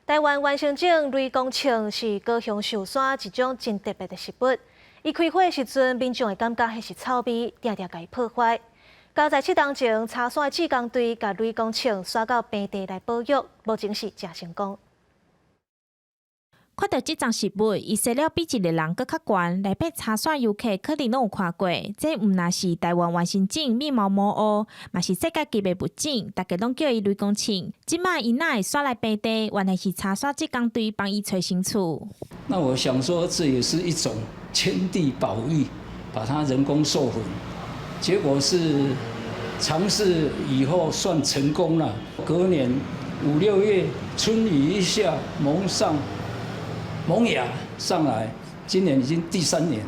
台灣原生種雷公銃是高雄壽山一種真特別的植物。伊開花時陣，民眾會感覺彼是臭味，定定共伊破壞。交在7冬前，柴山的志工隊共雷公銃徙到平地來保育，目前是誠成功。看著這叢植物，伊生了比一个人閣較懸，來爬柴山遊客可能攏有看過。這毋但是台灣原生種密毛魔芋，嘛是世界級的物種，大家攏叫伊雷公銃。這擺伊哪會徙來平地？原來是柴山志工隊幫伊揣新厝。那我想說，這也是一種遷地保育，把它人工授粉，結果是嘗試以後算成功了。隔年五六月春雨一下，萌上。萌芽上來，今年已經第三年。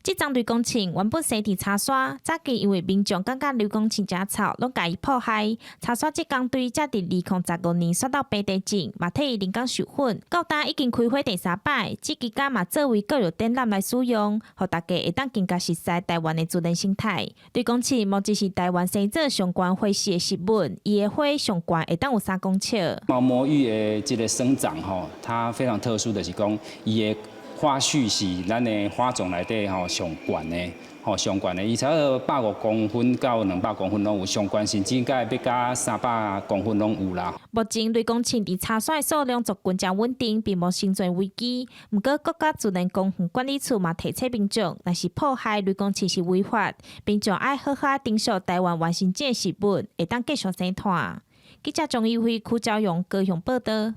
這叢雷公銃原本生佇柴山，早期因為民眾感覺雷公銃誠臭，攏共伊破壞。柴山志工隊才佇2015年徙到平地種，嘛替伊人工授粉。到今已經開花第三擺，這期間嘛作為教育展覽來使用，予大家會當更加熟悉台灣的自然生態。雷公銃目前是台灣生做上懸花序的植物，伊的花上懸會當有3公尺。毛魔芋的這个生長吼，它非常特殊，就是講伊的花序是咱的花叢內底吼上懸的，吼上懸的，伊差不多150公分到200公分攏有，上懸甚至會欲到300公分攏有啦。目前雷公銃佇柴山的數量族群誠穩定，並無生存危機。毋過國家自然公園管理處嘛提醒民眾，若是破壞雷公銃是違法，民眾愛好好珍惜台灣原生種植物，會當繼續生態。記者張怡輝、柯昭勇高雄報導。